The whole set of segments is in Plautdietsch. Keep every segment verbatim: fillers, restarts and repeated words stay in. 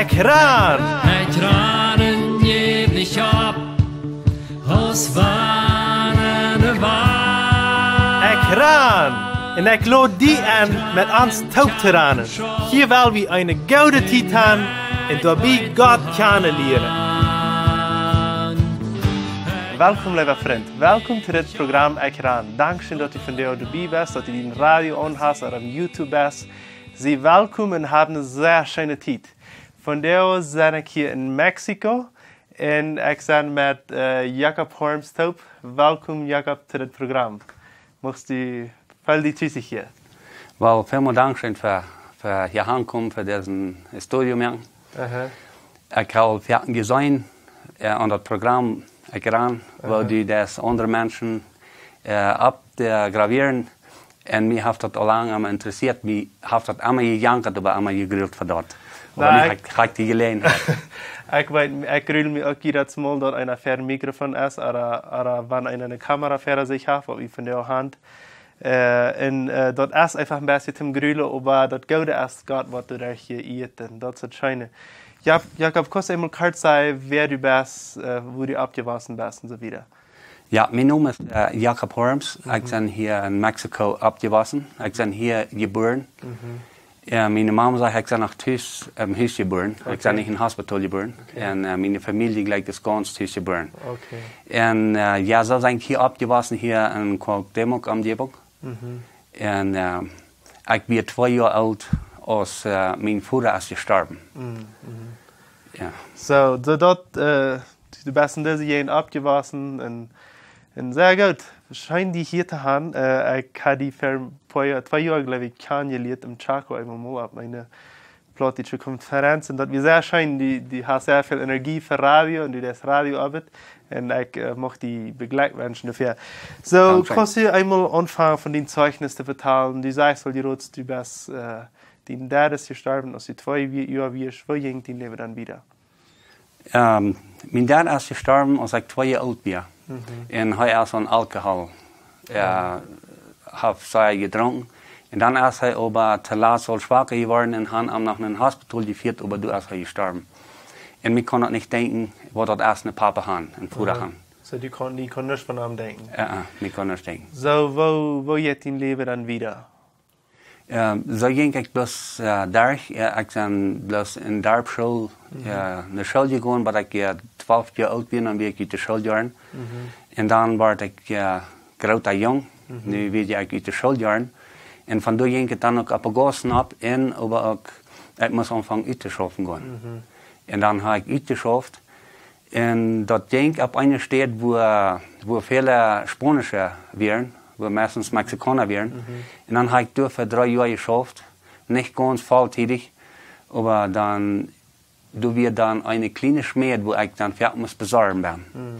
Ekj ran! Ekj ran un jäw nich opp, aus wann ne Wand. Ekj ran! Un ekj lod die enn, met ons toop to ranen. Hia well wie eene goode Tiet han un doabie Gott kjanen lieren. Welkom, leewa Frint. Welkom to dit Program Ekj ran. Dankscheen, daut du vondoag doabie best, daut du dän Radio aun hast ooda opp YouTube best. Sie welkom un hab eene sea scheene Tiet. Vondoag sie ekj hia en Mexiko un ekj sie met, äh, Jakob Horms toop. Welkom, Jakob, to dit Program. Muchst du, feel die tus hia. Well, välmol dankscheen fa, fa hia aunkomen, fa disen Studio moaken. Aha. Ekj hab väl jeseenen, äh, aun daut Program Ekj ran, woo Aha. du daut aundre Menschen, äh, opp de gravieren. Un mie haft daut aul lang emma interessieet, mie haft daut emma jejankat, oba emma jegrult fa daut. Oba Na, mie ekj haft, haft die jeläajen. Ekj weet, ekj grul mie uk jiedet Mol, daut eena ver een Mikrofon es, ooda, ooda wan eena eene Kamera ver sikj haft, waut wie vondoag han. Äh, un, äh, daut es eefach een bät toom Grulen, oba daut Goode es Gott, waut doaderch jeit, un daut es daut Scheene. Jo, Jakob, kaust du eemol kort sajen, wäa du best, äh, wua du oppjewossen best un soo wieda? Jo, mien Nomen es, äh, Jakob Horms. Ekj Mhm. sie hia en Mexiko oppjewossen. Ekj sie hia jebuaren. Mhm. Jo, miene Mama sajcht, ekj sie noch tus em Hus jebuaren. Ekj sie Okay. nich em Hospital jebuaren. Okay. Un, äh, miene Famielje jlikj es gaunz tus jebuaren. Okay. Un, äh, jo, soo sie ekj hia oppjewossen, hia en Cuauhtémoc Omjäwunk. Mhm. Un, äh, ekj wia twee Joa oolt, aus, äh, mien Voda es jestorwen. Mhm, mhm. Jo. Soo, soo daut, äh, du best en dise Jäajent oppjewossen un, un sea goot. Scheen die hia to han. Äh, ekj haud die ver een poa Joa, twee Joa, jleew ekj, kjanen jelieet em Chaco eemol opp eene plautdietsche Konferenz. Un daut wia sea scheen. Du, du hast sea väl Energie fa Radio un du deist Radioarbeit. Un ekj, äh, mucht die begleckwenschen doafäa. Soo, Dankscheen. Kaust du eemol aunfangen von dien Zeichnis to vetalen? Du sajchst aul, du roots, du best, äh, dien Dad es jestorwen, aus du twee Joa wieescht. Woo jinkj dien Läwen dan wieda? Ähm, mien Dad es jestorwen, aus ekj twee Joa oolt wia. Mhm. Un hee es aun Alkohol, äh, Oh. haft sea jedrunken. Un dan es hee oba toolatst aul schwaka jeworden un han am no een Hospital jefieet, oba doa es hee jestorwen. Un mie kunn daut nich denkjen, waut daut es, een Papa han, een Voda Aha. han. Soo, du kaust, du kaust nuscht von am denkjen? Jo, jo, mie kunn nuscht denkjen. Soo, woo, woo jeit dien Läwen dan wieda? Ähm, soo jinkj ekj bloos, äh, derch, äh, ekj sie bloos en Darpschool, Mhm. äh, no School jegonen, bat ekj, äh, twalf Joa oolt wia, dan wia ekj ut de School jegonen. Mhm. Un dan wort ekj, äh, groota Jung, Mhm. nu wia ekj ut de School jegonen. Un von doa jinkj et dan uk opp de Gauss nopp, un oba uk, ekj must aunfangen uttoschaufen gonen. Mhm. Un dan hab ekj utjeschauft. Un daut jinkj opp eene Städ, wua, wua väle Spaunische wieren, wua meistens Mexikauna wieren. Mhm. Un dan hab ekj doa fa dree Joa jeschauft, nich gaunz volltiedich, oba dan, doa wia dan eene kjliene Schmäd, wua ekj dan fa must besorjen sennen. Mhm.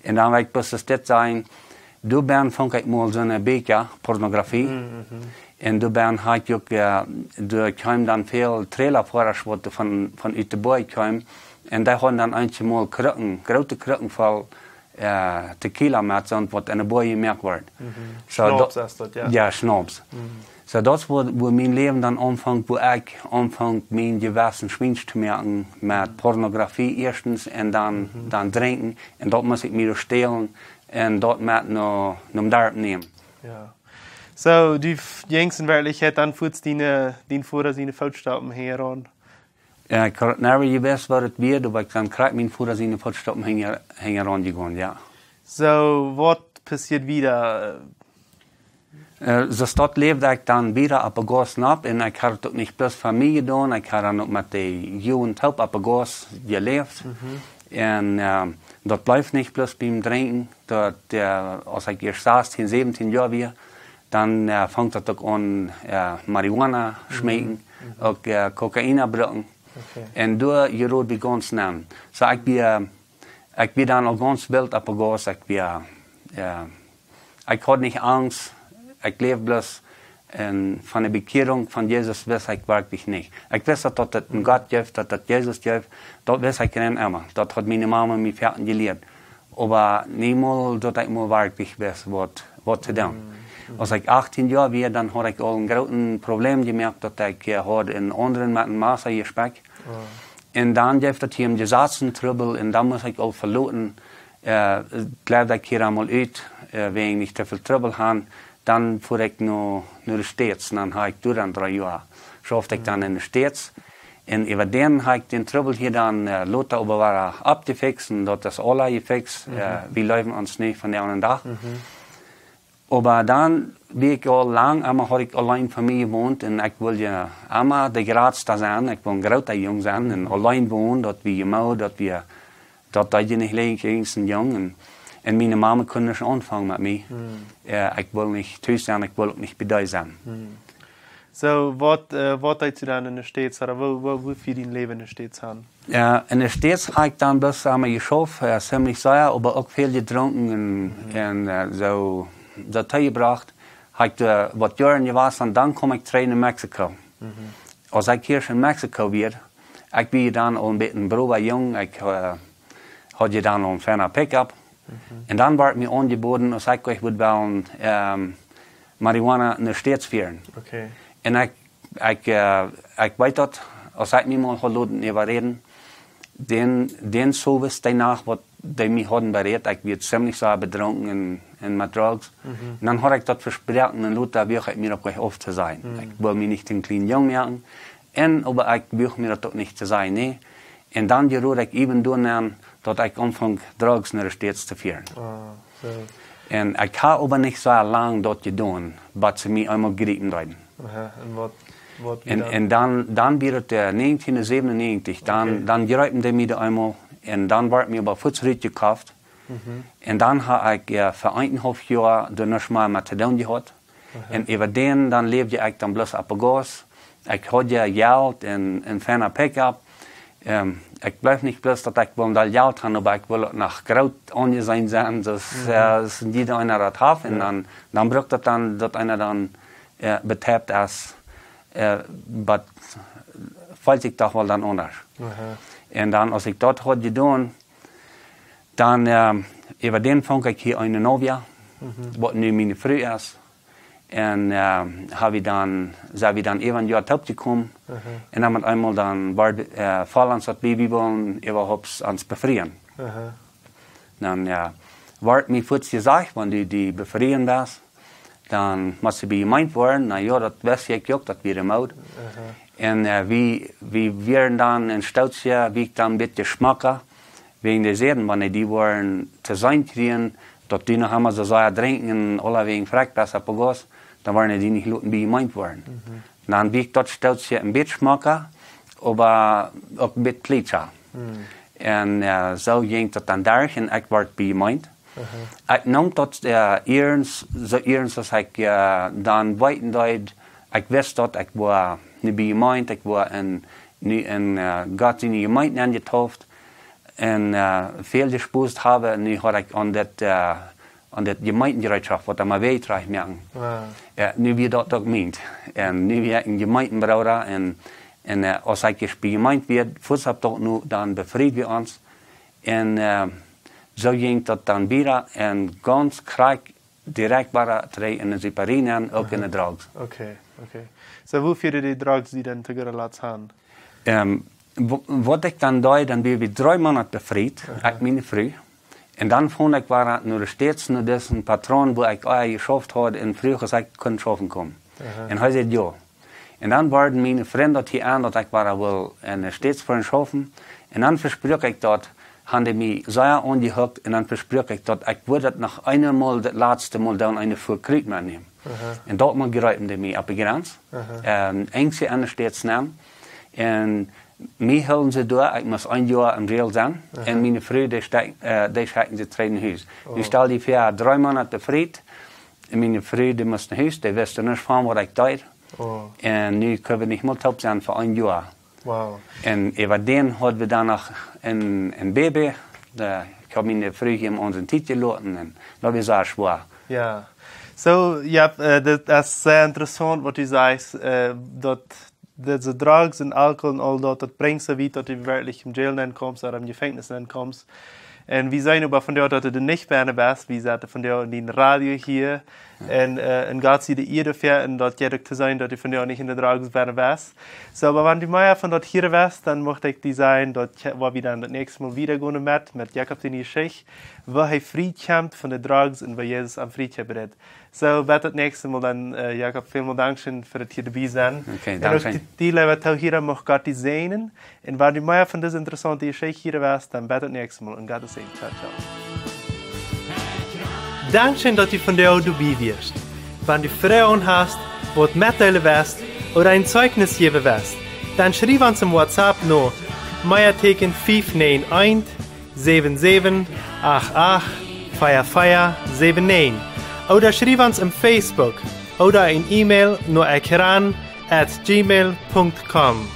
Un dan wull ekj bloos dit sajen, doa bennen funk ekj mol soone Bieekja, Pornografie. Mhm, mhm. Un doa bennen haud ekj uk, äh, doa kjeemen dan väl Trailerfoarasch, waut von, von ut de Boaj kjeemen. Un dee hauden dan eenjemol Krucken, groote Krucken voll, äh, Tequila met soont, waut enne Boaj jemoakt wort. Mhm. Soo, Schnaps daut, es daut, jo. Jo, Schnaps. Mhm. Soo, daut es wua, wua mien Läwen dan aunfunk, wua ekj aunfunk, mien Jewessen schwiensch to moaken met Mhm. Pornografie ieeschtens un dan, Mhm. dan drinkjen. Un daut must ekj mie doa stälen un daut met no, nom Darp nämen. Jo. Soo, du f-, jinkjst en Werkjlichkjeit dan fuaz diene, dien Voda siene Footstappen hinjaraun? Jo, ekj haud nich jewist, waut et wia, oba ekj sie krakjt mienen Voda siene Footstappen hinja-, hinjaraun jegonen, jo. Soo, waut passieed wieda? Äh, soo daut läwd ekj dan wieda opp de Gauss nopp un ekj haud et uk nich bloos fa mie jedonen, ekj haud dan uk met de Jugend toop opp de Gauss jeläft. Mhm. Un, äh, daut bleef nich bloos biem Drinkjen, daut, äh, aus ekj ieescht sastieen, säwentieen Joa wia, dan, äh, funk daut uk aun, äh, Marihuana Mhm. schmeekjen, Mhm. uk, äh, Kokain brucken. Okay. Un doa jerood ekj gaunz nenn. Soo ekj wia, ekj wia dan aul gaunz wilt opp de Gauss, ekj wia, äh, ekj haud nich Angst, ekj läwd bloos, un von de Bekjierunk von Jesus wist ekj werkjlich nich. Ekj wist daut, daut et een Mhm. Gott jeft, daut et Jesus jeft, daut wist ekj rein emma. Daut haud miene Mama mie foaken jelieet. Oba niemols daut ekj mol werkjlich wist, waut, waut to doonen. Mhm. Mhm. Aus ekj achtieen Joa wia, dan haud ekj aul een grooten Problem jemoakt, daut ekj, äh, haud eenen aundren met een Massa jespekjt. Oh. Un dan jeef daut hia een Jesaz en Trubbel un dan must ekj aul veloten. Äh, bleef ekj hia emol ut, äh, wäajen nich too väl Trubbel han. Dan fua ekj no, no de States un dan ha ekj doa dan dree Joa. Schauft ekj dan en de States. Un äwa dän ha ekj dän Trubbel hia dan, äh, lota oba wada aufjefixt un daut es aula jefixt. Äh, wie läwen ons nu von dän aundren Dach. Oba dan, wia ekj aul lang, emma haud ekj auleen fa mie jewont un ekj wull je emma de jratsta sennen, ekj wull een jrata Jung sennen un auleen wonen, daut wia je mau, daut wia, daut deed je nich leewen, jinkj een Jung. Un, un miene Mame kunn nich aunfangen met mie. Äh, ekj wull nich tus sennen, ekj wull uk nich bie dee sennen. So, waut, äh, waut deed jie dan en de States, ooda woo, woo, woo fua dien Läwen en de States aun? Äh, en de States ha ekj dan bloos emma jeschauft, äh, ziemlich sea, oba uk väl jedrunken un, un, äh, soo, daut toojebrocht. Ha ekj doa waut Joaren jewast un dan kjeem ekj trigj no Mexiko. Aus ekj hia en Mexiko wia, ekj wia dan aul een bät een browa Jung, ekj, äh, haud je dan aul een feina Pickup. Un dan wort mie aunjeboden, aus ekj, ekj wudd wellen, ähm, Marihuana en de States fieren. Okay. Un ekj, ekj, äh, ekj weet daut, aus ekj mie mol haud loten äwaräden, dän, dän Sowes, dee Nacht, waut dee mie hauden berät, ekj wia ziemlich sea bedrunken un, un met Drugs. Un dan haud ekj daut vesproaken un lota wuag ekj mie daut nich auf to sajen. Ekj wull mie nich een kjliena Jung moaken. Un, oba ekj wuag mie daut uk nich to sajen, nä. Un dan jeroad ekj äwen doaraun, daut ekj aunfunk Drugs en de States to fieren. Ah, so. Un ekj ha oba nich soo lang daut jedonen, bat see mie eemol jriepen deeden. Aha, un waut, waut wia Un, dan? Un dan, dan wia daut, äh, negentien säwenunnegentig, dan, Okay. Dan jriepen dee mie doa eemol un dan wort mie oba fuaz rutjekoft. Un dan ha ekj, äh, fa eenenhaulf Joa doa nuscht mea met to doonen jehaut. Un äwa dän, dan läwd ekj dan bloos opp Gas. Ekj haud je Jelt un, un feina Pickup. Ähm, ekj bleef nich bloos daut ekj wull daut Jelt han, oba ekj wull uk noch groot aunjeseenen sennen, soo aus, äh, soo aus jieda eena daut haft. Un dan, dan brukt daut dan, daut eena dan, äh, beteipt es, äh, bat feelt sikj doch woll dan aundasch. Aha. Un dan, aus ekj daut haud jedonen, dan, ähm, äwa dän funk ekj hia eene Novia, waut nu miene Fru es. Un, ähm, ha wie dan, sent wie dan äwa een Joa toopjekomen. Un dan met eemol dan wort, äh, foll ons daut wie, wie wullen äwahaupt ons befrieen. Aha. Dan, jo, wort mie fuaz jesajcht, wan du die befrieen deist, dan motst du bie Jemeent woaren. Na jo, daut wist ekj uk, daut wia de Mood. Un, äh, wie, wie wieren dan en Stootje, wia ekj dan een bät schmocka, wäajen dee säden, wan dee woaren to seenen kjrieen, daut du noch emma soo sea drinkjen un aulawäajen frakj best opp Gas, dan woaren dee die nich loten bie Jemeent woaren. Dan wia ekj daut Stootje een bät schmocka, oba uk een bät plietscha. Un, äh, soo jinkj daut dan derch un ekj wort bie Jemeent. Ekj neem daut, äh, iernst, soo iernst aus ekj, äh, dan weeten deed, ekj wist daut, ekj wia nu bie Jemeent, ekj wia en, nu en, äh, Gott siene Jemeent enjetauft. Un, äh, väl jespost haben, nu haud ekj aun daut, äh, aun daut Jemeentenjereetschoft, waut doa mau wea trajcht moaken. Wow. Jo, nu wia daut uk mient. Un nu wia ekj een Jemeentenbrooda un, un, äh, aus ekj ieescht bie Jemeent wia, fuaz opp daut nu, dan befried wie ons. Un, äh, soo jinkj daut dan wieda un gaunz krakjt direkt wada trigj en de Suparie nenn, uk en de Drugs. Okay, okay. So, woo fua die Drugs die dan to goode Latst han? Ähm, wa-, waut ekj dan deed, dan wia wie dree Moonat befriet, ekj, miene Fru. Un dan funk ekj wada no de States, no disen Patron, wua ekj ea jeschauft haud, un fruach aus ekj kunn schaufen komen. Un hee säd jo. Un dan worden miene Frind daut hia aun, daut ekj wada wull en de States fa an schaufen. Un dan vespruak ekj daut, han dee mie sea aunjehuckt, un dan vespruak ekj daut, ekj wudd daut noch eemol, daut latste Mol dan eene Fua Kruut metnämen. Un daut Mol jreepen dee mie opp de Jrenz. Ähm, eent en de States nenn. Un mie hilden see doa, ekj must een Joa em Jail sennen. Un miene Fru, dee stekj-, äh, dee schekjten see trigj no Hus. Nu stal die väa, dree Moonat befriet. Un miene Fru, dee must no Hus, dee wist nuscht von waut ekj deed. Oh, Un nu kunnen wie nich mol toop sennen fa een Joa. Wow. Un äwa dän hauden wie dan noch een, een Baby. Dee, ekj haud miene Fru hia em onsen Tiet jeloten un daut wia sea schwoa. Jo. So, jo, äh, daut es sea interessaunt waut du sajchst, äh, daut dise Drugs un Alkohol un aul daut, daut brinjt soo wiet daut du werkjlich em Jail nenn komst ooda em Jefenkjnis nenn komst. Un wie seenen oba vondoag, daut du nich bennen best. Wie seenen vondoag en dien Radio hia. Un, äh, un Gott sie de Iea doafäa un daut jeit uk to seenen, daut du vondoag nich en de Drogs bennen best. Soo, oba wan du mea von daut hieren west, dan mucht ekj die sajen, daut je-, wua wie dan daut näakjste Mol wieda gonen met, met Jakob siene Jeschicht, woo hee frie kjemt von de Drogs un woo Jesus am frie kjemt. Soo, bat daut näakjste Mol dan, äh, Jakob, välmol dankscheen fa daut hia doabie sennen. Okay, un uk dankscheen. Die, die leewe Toohiera, mucht Gott die säajnen. Un wan du mea von dise interessaunte Jeschicht hieren west, dan bat daut näakjste Mol un Gott säajen. Ciao, ciao. Dankscheen, daut du vondoag doabie wieescht. Wan du Froagen hast, waut metdeelen west ooda een Zeichnis jäwen west, dan schriew ons em WhatsApp no Meateken fief näajen eent, säwen säwen acht acht, vea vea säwen näajen. Ooda schriew ons em Facebook ooda een E-Mail no ekran at gmail punkt com.